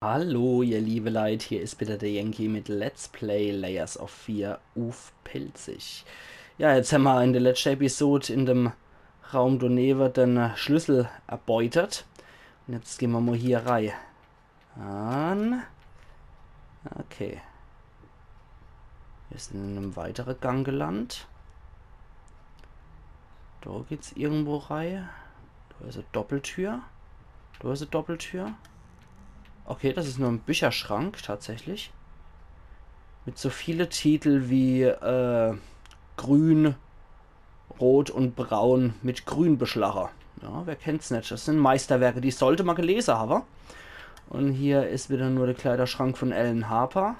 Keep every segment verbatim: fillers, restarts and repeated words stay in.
Hallo, ihr liebe Leit, hier is wieder der Yankee mit Let's Play Layers of Fear uff Pälzisch. Ja, jetzt hämmer in der letschte Episode in dem Raum donewe den äh, Schlüssel erbeutert. Und jetzt gehn mer mol hier rei. An. Okay. Mir sin in einem weitere Gang gelandt. Do geht's irgendwo rei. Do is e Doppeltür. Do is e Doppeltür. Okay, das is nur en Bücherschrank tatsächlich. Mit so viele Titel wie äh, Grün, Rot und Braun mit Grün beschlache. Ja, wer kennt's net? Das sin Meisterwerke, die sollte mer gelese hawe. Und hier is wieder nur der Kleiderschrank von Alan Harper.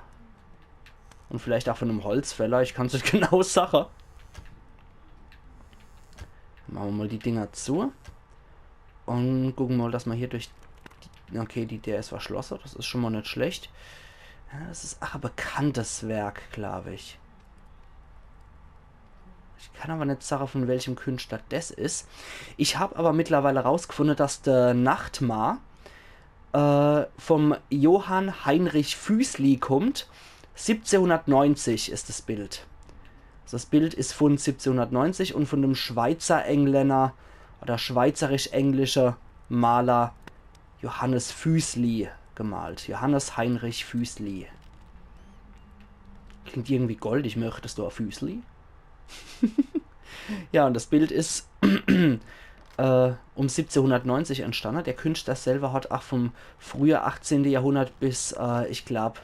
Und vielleicht auch von einem Holzfäller, ich kann's net genau sache. Mache mer mol die Dinger zu. Und gucke mer mol, dass mer hier durch die, okay, die, der is verschlosse, das is schon mol net schlecht. Ja, das is ach e bekanntes Werk, glaub ich. Ich kann aber net sache, von welchem Künstler das is. Ich hab aber mittlerweile rausgefunde, dass der Nachtmar äh, vom Johann Heinrich Füssli kommt. Siebzehnhundertneunzig is das Bild. Also das Bild is von siebzehnhundertneunzig und von dem Schweizer Engländer oder schweizerisch-englische Maler Johannes Füssli gemalt. Johannes Heinrich Füssli. Klingt irgendwie goldig, möchtest du e Füssli? Ja, und das Bild is äh, um siebzehnhundertneunzig entstanne. Der Künstler selber hat auch vom frühe achtzehnte Jahrhundert bis, äh, ich glaub,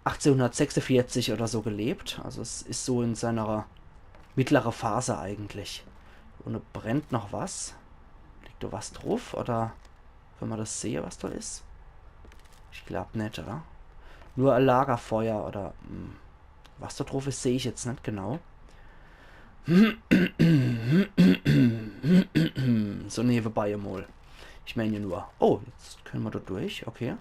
achtzehnhundertsechsundvierzig oder so gelebt. Also es is so in seiner mittlere Phase eigentlich. Und brennt noch was? Liegt do was drauf? Oder kann mer das sehe, was do is? Ich glaub net, oder? Nur e Lagerfeuer oder hm, was do drauf is, seh ich jetzt net genau. So nebenbei mol. Ich mein ja nur. Oh, jetzt können mer do durch, okay.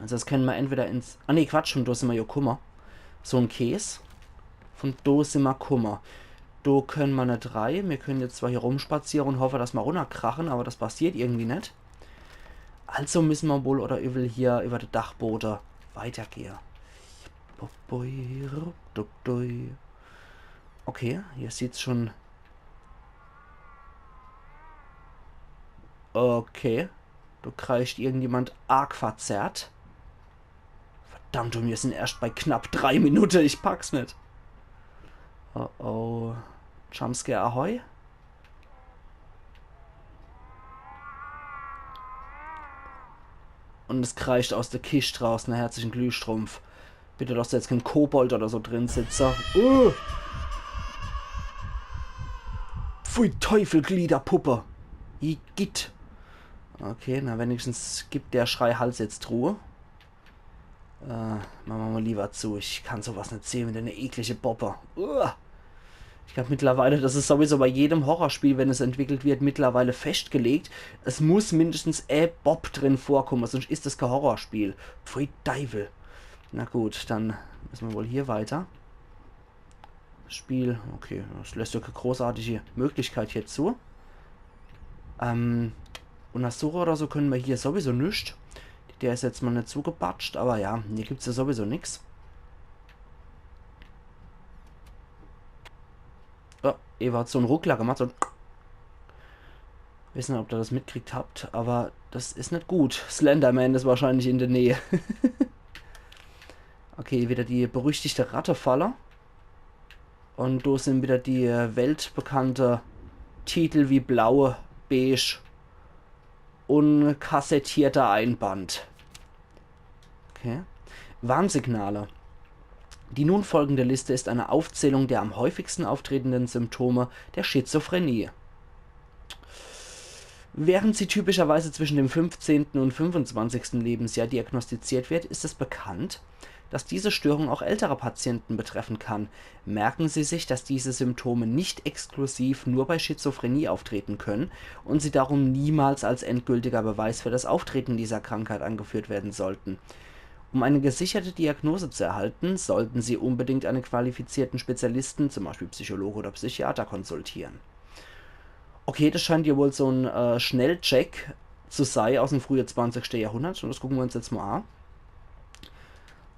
Also das können mer entweder ins... Ah nee, Quatsch, von do sin mer ja kumme. So en Käs. Von do sin mer kumme. Do können mer net rei. Mir können jetzt zwar hier rumspaziere und hoffe, dass mer runnerkrachen, aber das passiert irgendwie net. Also müssen mer wohl oder übel hier über de Dachbode weitergehe. Okay, hier sieht's schon... Okay. Do kreischt irgendjemand arg verzerrt. Verdammt, und mir sin erscht bei knapp drei Minute. Ich pack's net. Oh oh. Jumpscare ahoi. Und es kreischt aus der Kischt raus, ne, herzlichen Glühstrumpf. Bitte, dass do jetzt kein Kobold oder so drin sitze. Uh! Pfui Teufel, Gliederpuppe. Igitt. Okay, na wenigstens gibt der Schreihals jetzt Ruhe. Äh, mache mer mol lieber zu. Ich kann so was net sehe mit ene eklige Boppe. Uah. Ich glaub mittlerweile, das is sowieso bei jedem Horrorspiel, wenn es entwickelt wird, mittlerweile feschtgelegt. Es muss mindestens e Bopp drin vorkumme, sonst is das kein Horrorspiel. Pfui Deiwel. Na gut, dann müssen mer wohl hier weiter. Das Spiel, okay, das lässt ja keine großartige Möglichkeit hier zu. Ähm, und Asura oder so können mer hier sowieso nüscht. Der is jetzt mol net zugebatscht, aber ja, hier gibt's ja sowieso nix. Oh, Eva hat so en Ruckler gemacht, so en... Weiß net, ob ihr das mitkriegt habt, aber das is net gut. Slenderman is wahrscheinlich in der Nähe. Okay, wieder die berüchtigte Rattefalle. Und do sin wieder die äh, weltbekannte Titel wie Blau, Beige und kassettierter Einband. Okay. Warnsignale. Die nun folgende Liste ist eine Aufzählung der am häufigsten auftretenden Symptome der Schizophrenie. Während sie typischerweise zwischen dem fünfzehnten und fünfundzwanzigsten Lebensjahr diagnostiziert wird, ist es bekannt, dass diese Störung auch ältere Patienten betreffen kann. Merken Sie sich, dass diese Symptome nicht exklusiv nur bei Schizophrenie auftreten können und sie darum niemals als endgültiger Beweis für das Auftreten dieser Krankheit angeführt werden sollten. Um eine gesicherte Diagnose zu erhalten, sollten Sie unbedingt einen qualifizierten Spezialisten, zum Beispiel Psychologe oder Psychiater, konsultieren. Okay, das scheint ja wohl so en äh, Schnellcheck zu sei aus dem frühe zwanzigschte Jahrhundert. Und das gucke mer uns jetzt mal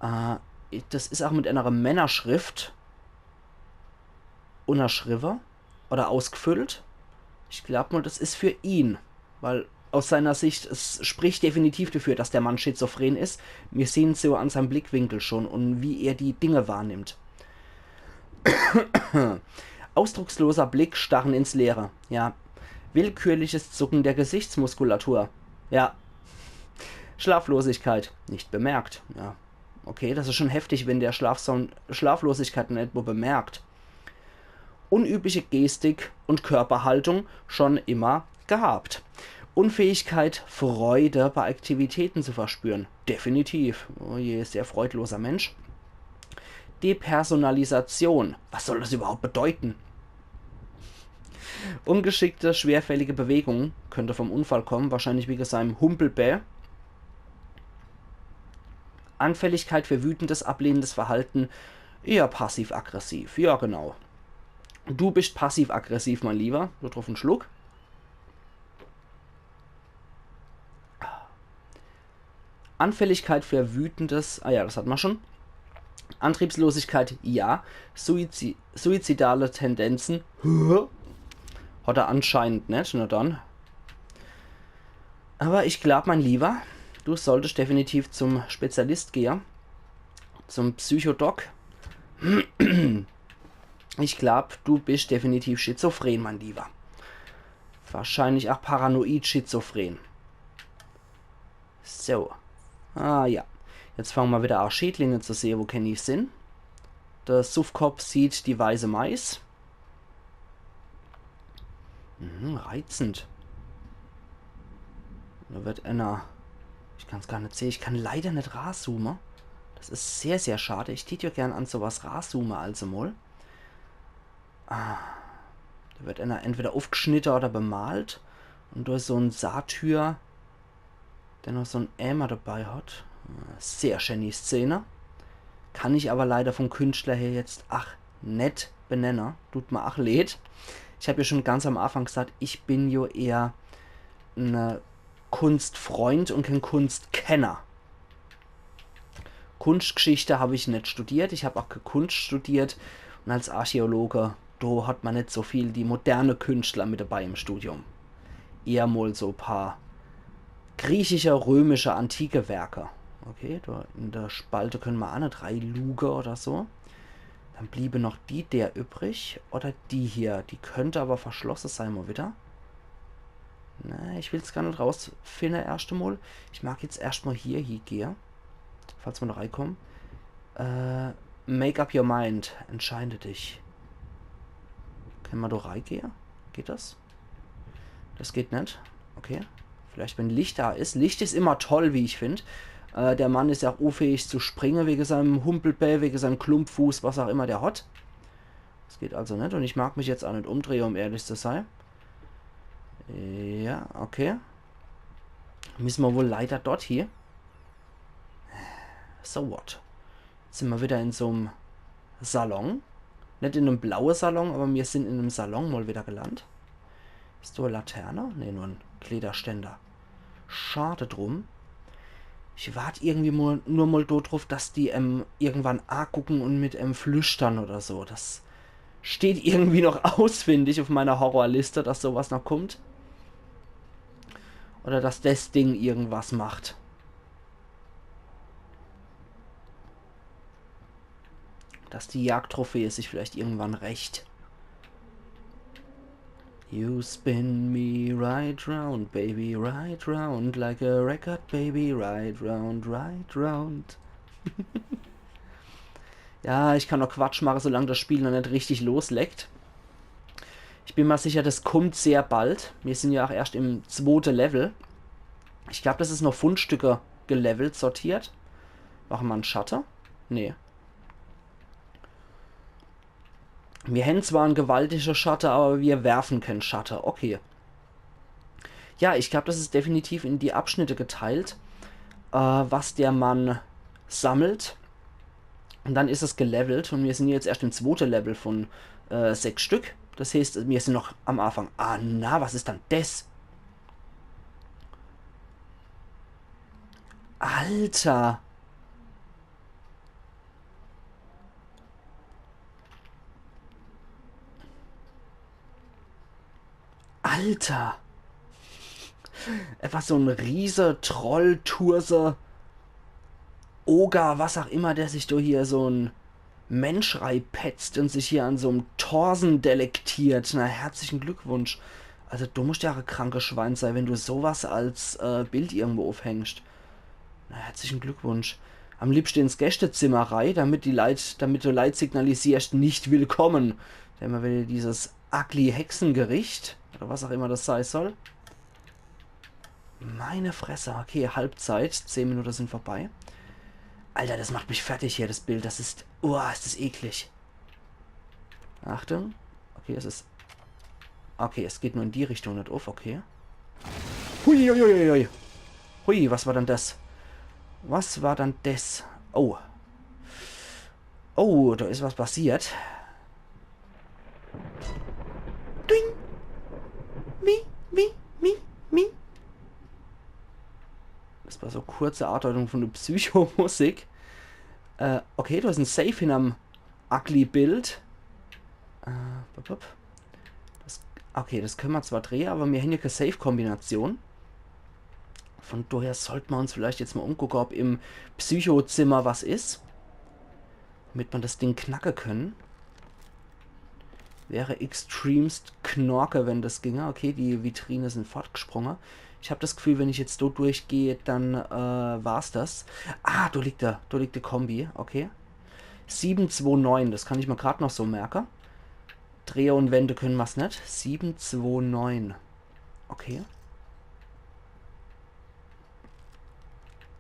an. Äh, das is auch mit einer Männerschrift unterschriwwe oder ausgefüllt. Ich glaub mal, das is für ihn. Weil aus seiner Sicht, es spricht definitiv dafür, dass der Mann schizophren is. Mir sehen's so an seinem Blickwinkel schon und wie er die Dinge wahrnimmt. Ausdrucksloser Blick, Starren ins Leere. Ja. Willkürliches Zucken der Gesichtsmuskulatur. Ja. Schlaflosigkeit. Nicht bemerkt. Ja. Okay, das is schon heftig, wenn der Schlafson Schlaflosigkeit net wo bemerkt. Unübliche Gestik und Körperhaltung, schon immer gehabt. Unfähigkeit, Freude bei Aktivitäten zu verspüren. Definitiv. Oh je, sehr freudloser Mensch. Depersonalisation. Was soll das überhaupt bedeuten? Ungeschickte, schwerfällige Bewegungen. Könnte vom Unfall kommen. Wahrscheinlich wege seinem Humpelbä. Anfälligkeit für wütendes, ablehnendes Verhalten. Eher passiv-aggressiv. Ja, genau. Du bist passiv-aggressiv, mein Lieber. Do druff en Schluck. Anfälligkeit für wütendes, ah ja, das hat mer schon. Antriebslosigkeit, ja. Suizi suizidale Tendenzen, hä? Hat er anscheinend net, na dann. Aber ich glaub, mein Lieber, du solltest definitiv zum Spezialist gehe. Zum Psychodoc. Ich glaub, du bist definitiv schizophren, mein Lieber. Wahrscheinlich auch paranoid schizophren. So. Ah ja. Jetzt fange mer wieder an, Schädlinge zu sehe, wo kenn ich sin. Der Suffkopf sieht die weiße Mais. Mhm, reizend. Do wird einer. Ich kann's gar net sehe. Ich kann leider net razoome. Das is sehr, sehr schade. Ich tät jo gern an sowas razoome, also mol. Ah, do wird einer entweder uffgeschnitte oder bemalt. Und do is so en Satyr, der noch so en Ämer dabei hat. Sehr schäni Szene. Kann ich aber leider vom Künstler her jetzt ach net benenne. Tut mer ach leed. Ich hab ja schon ganz am Anfang gesagt, ich bin jo eher en Kunstfreund und kein Kunstkenner. Kunstgeschichte hab ich net studiert, ich hab auch kein Kunst studiert. Und als Archäologe, do hat mer net so viel die moderne Künstler mit dabei im Studium. Eher mol so paar griechische, römische, antike Werke. Okay, do in der Spalte können mer ach net reiluge oder so. Dann bliebe noch die der übrig oder die hier. Die könnte aber verschlosse sei, mol wieder. Na, ich will's gar net rausfinde erscht emol. Ich mag jetzt erscht mol hier hiegehe. Falls mer noch reikommen. Äh, make up your mind. Entscheide dich. Kann mer do reigehe? Geht das? Das geht net. Okay. Vielleicht, wenn Licht da is. Licht is immer toll, wie ich find. Äh, der Mann is ja auch unfähig zu springe wege seinem Humpelbä, wege seinem Klumpfuß, was auch immer der hat. Das geht also net. Und ich mag mich jetzt auch net umdrehe, um ehrlich zu sei. Ja, okay. Müsse mer wohl leider dort hie. So what? Jetzt sin mer wieder in so'm Salon. Net in em blaue Salon, aber mir sin in em Salon mol wieder gelandet. Is do e Laterne? Ne, nur en Kleiderständer. Schade drum. Ich wart irgendwie mol, nur mol do druff, dass die em irgendwann agucken und mit em flüstern oder so. Das steht irgendwie noch aus, find ich, auf meiner Horrorliste, dass sowas noch kommt. Oder dass des Ding irgendwas macht. Dass die Jagdtrophäe sich vielleicht irgendwann rächt. You spin me right round, baby, right round, like a record, baby, right round, right round. Ja, ich kann noch Quatsch mache, solang das Spiel noch net richtig losleckt. Ich bin mer sicher, das kommt sehr bald. Mir sin ja auch erscht im zwote Level. Ich glaub, das is noch Fundstücke gelevelt, sortiert. Mache mer en Schatte? Nee. Mir hän zwar en gewaltige Schatte, aber mir werfen kein Schatte. Okay. Ja, ich glaub, das is definitiv in die Abschnitte geteilt, äh, was der Mann sammelt. Und dann is es gelevelt und mir sin jetzt erscht im zwote Level von, äh, sechs Stück. Das heißt, mir sin noch am Anfang. Ah, na, was is dann des? Alter. Alter. Einfach so en Riese, Troll, Turse, Oger, was auch immer, der sich do hier so en Mensch reipetzt und sich hier an so'm Torsen delektiert. Na, herzlichen Glückwunsch. Also, du musst ja e kranke Schwein sei, wenn du sowas als, äh, Bild irgendwo aufhängst. Na, herzlichen Glückwunsch. Am liebsten ins Gästezimmer rei, damit die Leit, damit du Leit signalisierst, „Nicht willkommen.“ Dann hämmer wieder dieses ugly Hexengericht, oder was auch immer das sei soll. Meine Fresse. Okay, Halbzeit. Zehn Minuten sind vorbei. Alter, das macht mich fertig hier, das Bild. Das ist, uah, ist das eklig. Achtung. Okay, es ist, okay, es geht nur in die Richtung net uff. Okay. Hui, hui, hui, hui. Hui, was war dann das? Was war dann das? Oh. Oh, da ist was passiert. Ding. Mi, mi, mi, mi. Das war so kurze Andeutung von der Psychomusik. Äh, okay, du hast en Safe hinterm ugly Bild. Äh, bup, bup. Das, okay, das können wir zwar drehen, aber wir haben ja keine Safe-Kombination. Von daher sollten wir uns vielleicht jetzt mal umgucken, ob im Psychozimmer was ist. Damit wir das Ding knacken können. Wäre extremst knorke, wenn das ginge. Okay, die Vitrine sind fortgesprungen. Ich hab das Gefühl, wenn ich jetzt dort durchgehe, dann äh, war's das. Ah, da liegt der, da liegt die Kombi. Okay. Sieben zwei neun, das kann ich mir grad noch so merken. Drehe und wende können wir's net. Sieben zwei neun. Okay.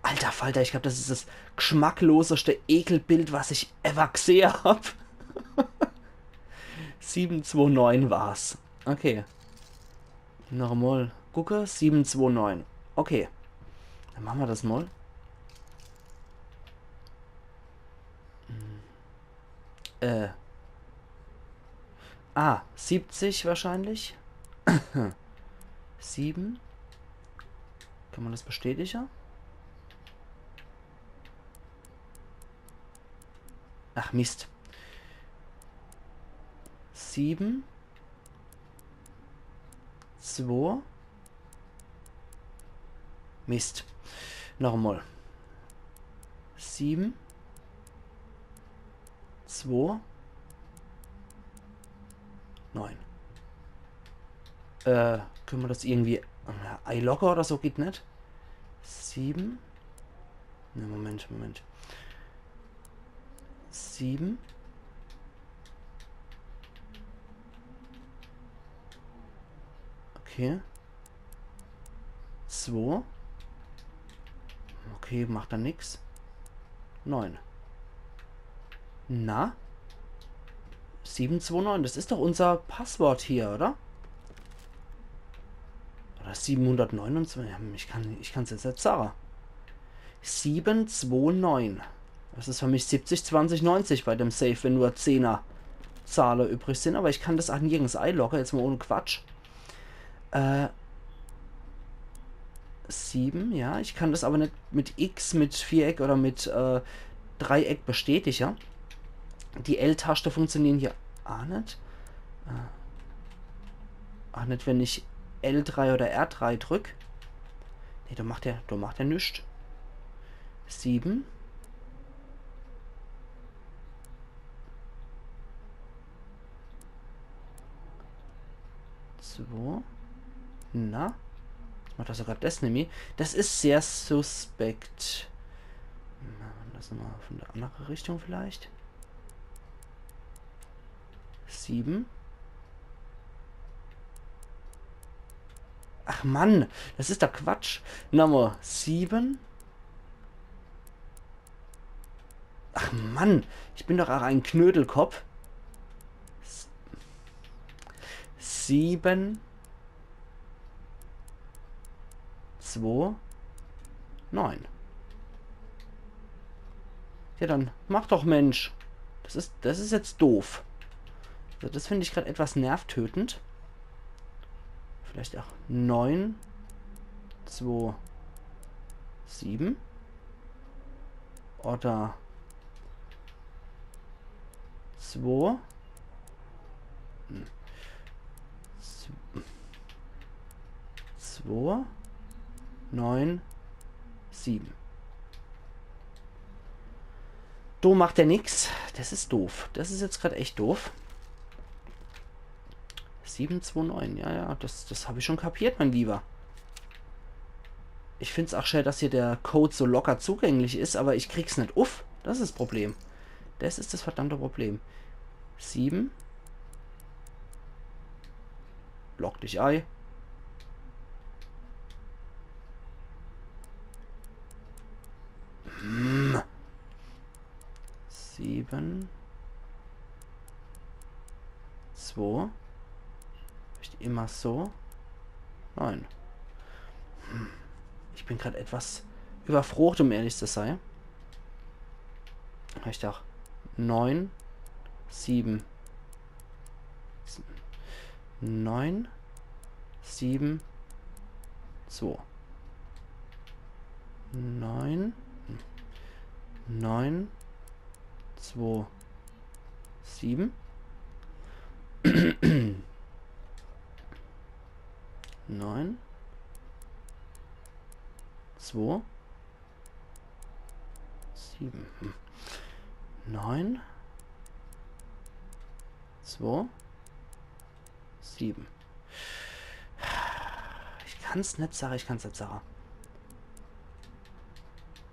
Alter Falter, ich glaub, das ist das geschmackloseste Ekelbild, was ich ever gesehen hab. Sieben zwei neun war's. Okay. Noch einmal gucke. Sieben zwei neun. Okay. Dann machen wir das mal. Hm. Äh. Ah, siebzig wahrscheinlich. Sieben. Kann man das bestätigen? Ach Mist. Sieben. Zwei. Mist. Noch einmal. Sieben. Zwei. Neun. Äh, können wir das irgendwie, äh, einloggen oder so? Geht net. Sieben. Ne, Moment, Moment. Sieben. Okay. Zwei. Okay, macht dann nix. Neun. Na? Sieben zwei neun, das ist doch unser Passwort hier, oder? Oder siebenhundertneunundzwanzig? Ja, ich kann, ich kann's jetzt net sagen. Sieben zwei neun. Das ist für mich siebzig, zwanzig, neunzig bei dem Safe, wenn nur Zehner Zahle übrig sind. Aber ich kann das auch nirgends einloggen, jetzt mal ohne Quatsch. Äh, sieben, ja. Ich kann das aber net mit X, mit Viereck oder mit äh, Dreieck bestätigen. Die L-Taste funktionieren hier auch net. Äh, auch net, wenn ich L drei oder R drei drück. Nee, da macht er, da macht er nix. Sieben. Zwei. Na? Macht das sogar das nämlich? Das ist sehr suspekt. Machen wir das nochmal von der anderen Richtung vielleicht. Sieben. Ach Mann, das ist doch Quatsch. Nochmal. Sieben. Ach Mann, ich bin doch auch ein Knödelkopf. S-, sieben, zwei, neun. Ja, dann mach doch, Mensch. Das ist, das ist jetzt doof. Also das finde ich grad etwas nervtötend. Vielleicht auch neun, zwei, sieben. Oder zwo. Hm. Z-, zwo, neun, sieben. Do macht er nix. Das is doof. Das is jetzt grad echt doof. Sieben zwei neun, ja, ja, das, das hab ich schon kapiert, mein Lieber. Ich find's auch schön, dass hier der Code so locker zugänglich is, aber ich krieg's net uff. Das is das Problem. Das is das verdammte Problem. Sieben. Log dich ei. Hm. Sieben. Zwei. Vielleicht immer so. Neun. Hm. Ich bin grad etwas überfrocht, um ehrlich zu sein. Ich dacht, neun, sieben. Neun, sieben, zwei. Neun, neun, zwei, sieben. Neun, zwei, sieben. Hm. Neun, zwei, sieben. Ich kann's net sage, ich kann's net sage.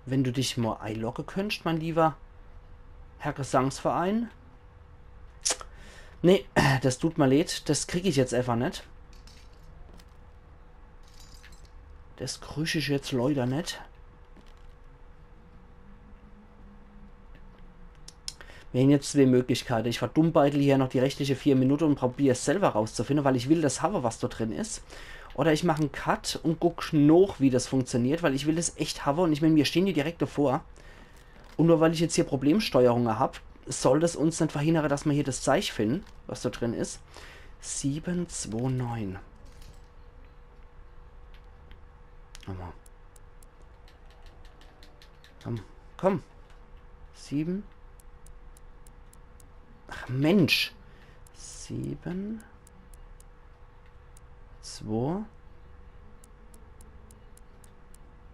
Wenn du dich mol eilogge könntst, mein lieber Herr Gesangsverein. Nee, das tut mer leed, das krieg ich jetzt einfach net. Das krieg ich jetzt leider net. Mir hän jetzt zwee Möglichkeite. Ich verdummbeitel hier noch die restliche vier Minute und probier's selber rauszufinde, weil ich will das hawe, was do drin is. Oder ich mach en Cut und guck noch, wie das funktioniert, weil ich will das echt hawe. Und ich mein, mir stehn hier direkt davor. Und nur weil ich jetzt hier Problemsteuerunge hab, soll das uns net verhindere, dass mer hier das Zeich finden, was do drin is. Sieben zwei neun. Nochmal. Komm, komm. Sieben. Ach Mensch. Sieben. Zwei.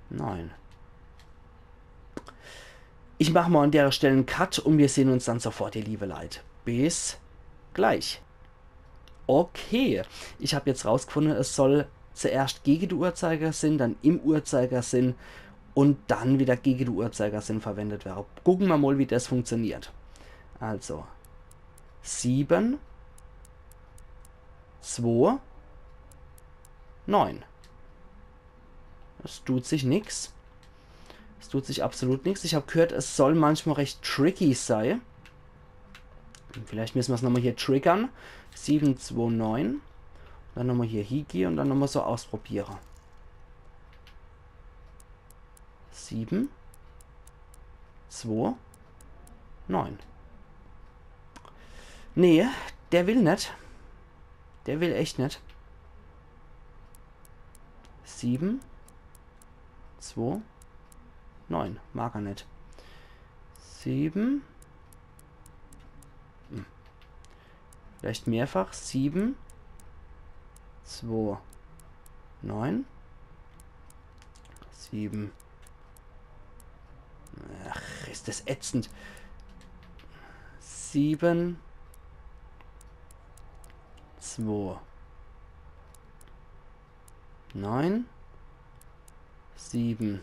Neun. Ich mach mol an dere Stell en Cut und mir sehn uns dann sofort, ihr liebe Leit. Bis gleich. Okay, ich hab jetzt rausgefunde, es soll zuerscht gege de Uhrzeigersinn, dann im Uhrzeigersinn und dann wieder gege de Uhrzeigersinn verwendet werre. Gucke mer mol, wie das funktioniert. Also, sieben, zwei, neun. Es tut sich nix. Es tut sich absolut nix. Ich hab gehört, es soll manchmal recht tricky sei. Vielleicht müsse mer's nochmal hier triggern. Sieben zwei neun. Dann nochmal hier hiegehe und dann nochmal so ausprobiere. Sieben. Zwei. Neun. Nee, der will net. Der will echt net. Sieben. Zwei. Neun. Mag er net. Sieben. Hm. Vielleicht mehrfach. Sieben. Zwei. Neun. Sieben. Ach, is das ätzend. Sieben. Zwei. Neun. Sieben.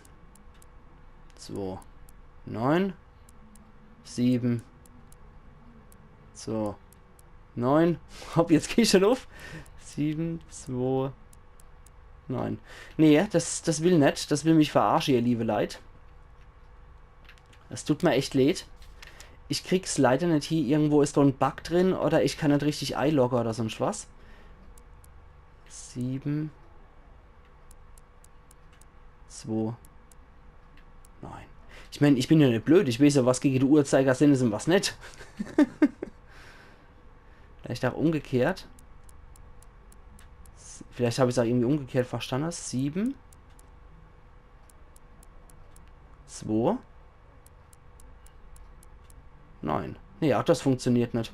Zwei. Neun. Sieben. Zwei. Neun. Hopp, jetzt geh ich schon uff. Sieben, zwei, neun. Nee, das, das will net. Das will mich verarsche, ihr liebe Leit. Es tut mer echt leed. Ich krieg's leider net hie. Irgendwo is do en Bug drin oder ich kann net richtig eilogge oder sonst was. Sieben. Zwei. Nein. Ich mein, ich bin ja net blöd. Ich weeß ja, was gege de Uhrzeigersinn is und was net. Vielleicht auch umgekehrt. S-, vielleicht hab ich's auch irgendwie umgekehrt verstanden. Sieben. Zwei. Nein. Nee, ach des funktioniert net.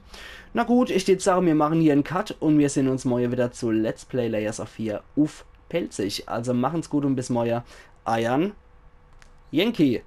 Na gut, ich würd sage, mir mache hier en Cut un mir sehn uns morje widder zu Let's Play Layers of Fear uff Pälzisch. Also machen's gut un bis morje. Eier Yankee.